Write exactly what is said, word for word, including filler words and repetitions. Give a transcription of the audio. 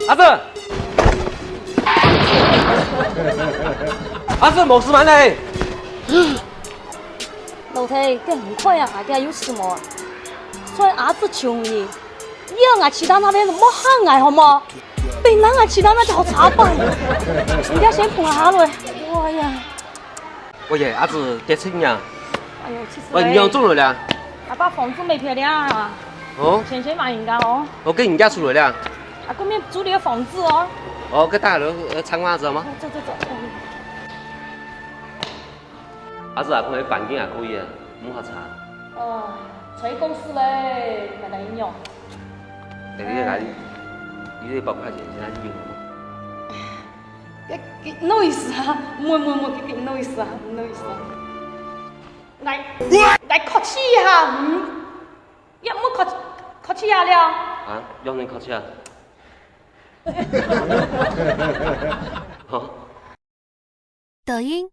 阿志，阿志，無事嘛呢？老弟，該很快啊，該有事無？所以阿志求你，以後𠊎去到那邊莫喊𠊎好無？本來𠊎去到那邊好差半，你要先扶下來。哎呀，喂耶，阿志，得戚呀！哎呦，氣死了！喂，你仰做來了？阿爸房子賣忒了啊！哦，錢先還人家哦。哦，該人家出來了？啊，後面租了个房子哦。哦，該大家都呃參觀下子好嗎？走走走。阿志啊，看該環境也可以啊，無好差。哦，在公司嘞，買來應用。哎，你來，你這百塊錢現在用了嗎？ 該，該，no意思啊，毋會，毋會，毋會，該，該，no意思啊，no意思啊。來，來，客氣一下，嗯，也毋好客，客氣啊了。啊，仰能客氣啊？好。抖音、